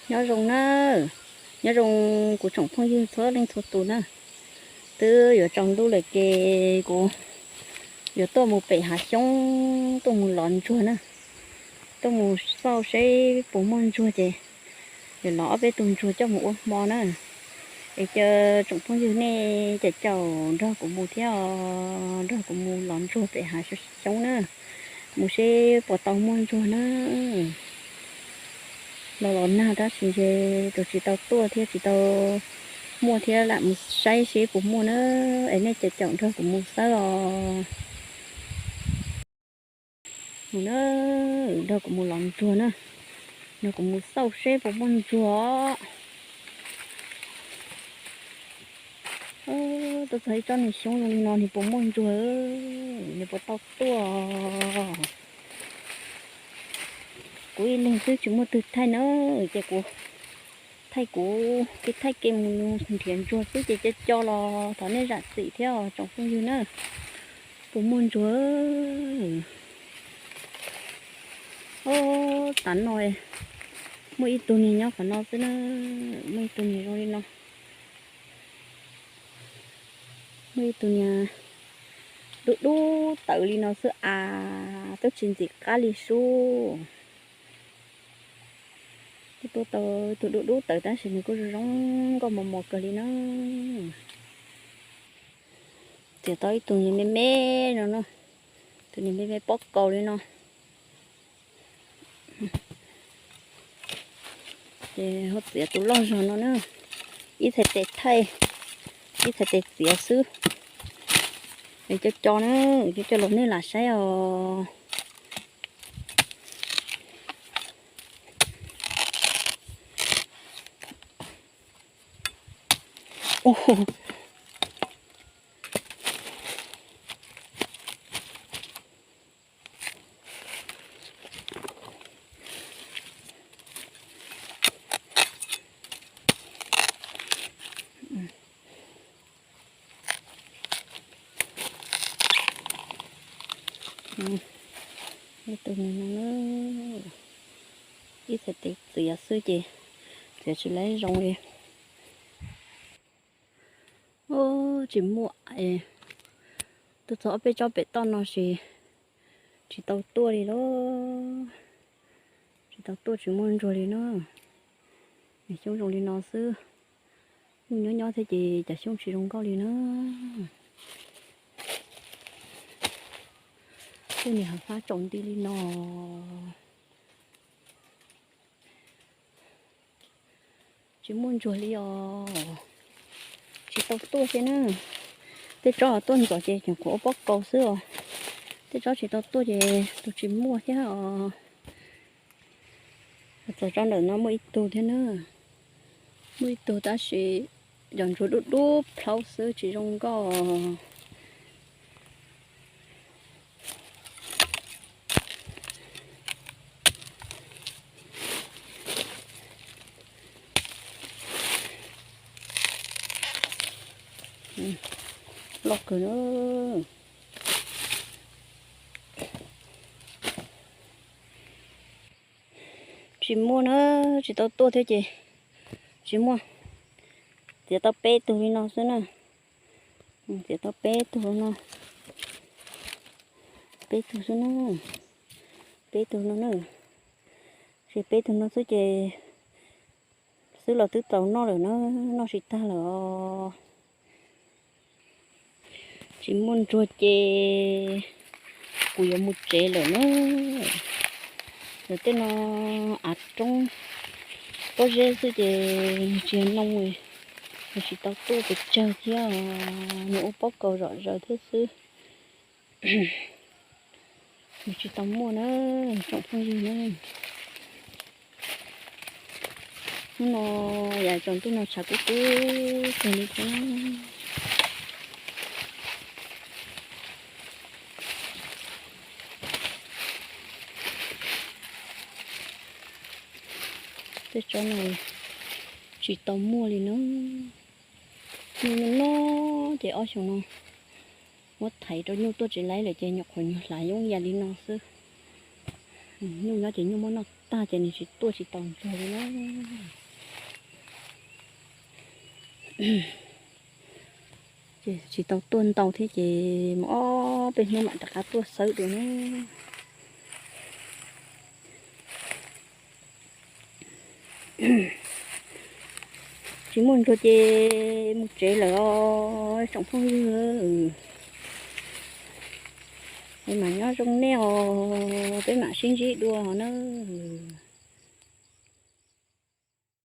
Nyob zoo na, nyob zoo kuv tsoom phooj ywg txhua leej txhua tus na. Twb yuav tsaus ntuj lawm ces kuv yuav tuaj mus pem hav xyoob tuaj mus lov ntsuag na. Tuaj mus xauj seb puas muaj ntsuag ces yuav lov ob peb tug ntsuag coj mus ua hmo na. Es caw tsoom phooj ywg nej caum caum nrog kuv mus thiab os, nrog kuv mus lov ntsuag pem hav xyoob na, mus seb puas tau muaj ntsuag na. Los los nag tab sis ntshe tus tsis tau tuaj thiab tsis tau muaj thiab, lam mus saib seb puas muaj na. Es nej caum caum nrog kuv mus xwb os. Mus na, nrog kuv mus lov ntsuag na, nrog kuv mus xauj seb puas muaj ntsuag. Tuaj txog ib tsob niag xyoob zoo li no nws puas muaj ntsuag, nws puas tau tuaj. Kuv ib leeg xwb tsis muaj twg thaij na, ces kuv thaij kuv kev thaij kev mus nrhiav ntsuag xwb ces co co los thov nej zam txim thiab os tsoom phooj ywg na. Puas muaj ntsuag. Ob, tav no muaj ib tug niag nyob qhov no xwb na, muaj ib tug niag zoo li no. Muaj ib tug niag dub dub tawv li no xwb as, twb tsis ntxim qab li sub. Twb tuaj tau ib tug dub dub tawv tab sis nws kuj zoo zoo nkauj mos mos kawg li na. Txiav tau ib tug niag me me no na, tus niag me me pob kaus li no. Ces ho txiav tus loj zog no na, ib txhais tes thaij, ib txhais tes txiav xwb. Es co co na, co co los nej lam saib os. Tus no, ib txhais tes txiav xwb ces txiav tsis laib zoo li. Tsis muaj, tuaj txog ob peb tsob pem toj no ces tsis tau tuaj li lauj. Tsis tau tuaj tsis muaj ntsuag li na. Xyoob zoo li no xwb. Nyuj nyob nyob thiab ces cas xyoob tsis zoo nkauj li na. Tej niag hav fab tsaus nti li no. Tsis muaj ntsuag li os. Tsis tau tuaj thiab na. Tej tsob tuaj ntxov ces tseem kuv ua pob kau xwb os. Tej tsob tsis tau tuaj ces tus tsis muaj thiab os. Txog tsob ntawm no muaj ib tug thiab na. Muaj ib tug tab sis cov ntsuag dub dub plhaub xwb tsis zoo nkauj. Loj kawg na. Tsis muaj na, tsis tau tuaj thiab ces tsis muaj. Txiav tau peb tug li no xwb na. Txiav tau peb tug no, peb tug xwb na, peb tug no na. Ces peb tug no xwb ces xwb los twb tau noj lawm na, noj tsis tag lawm os. Tsis muaj ntsuag ces kuv yuav mus tsev lawm na. Lawv tej no av roob pob zeb xwb ces tsis yog noo, tsis tau tuaj pes tsawg thiab, nws ua pob kau zom zaws thiab xwb. Nws tsis tau muaj na, tsoom phooj ywg na. Hnub no yam tsaus ntuj no tshav kub kub kawg li thiab. Tej tsob no tsis tau muaj li na. Nyuj nyob nyob ces ob xyoos no muab thaiv rau nyuj tuaj tsis laib lawm ces nyuam qhuav nyuag hlav yooj yim li no xwb. Nyuj nyob ces nyuj muab noj tag ces nws tsis tuaj tsis tau ntsuag li na. Ces tsis tau tuaj ntau thiab ces mus ob peb hnub mam rov qab tuaj xawb dua na. Tsis muaj ntsuag ces mus tsev lawm os tsoom phooj ywg. Es mam nyob zoo nej os, peb mam sib ntsib dua nawb.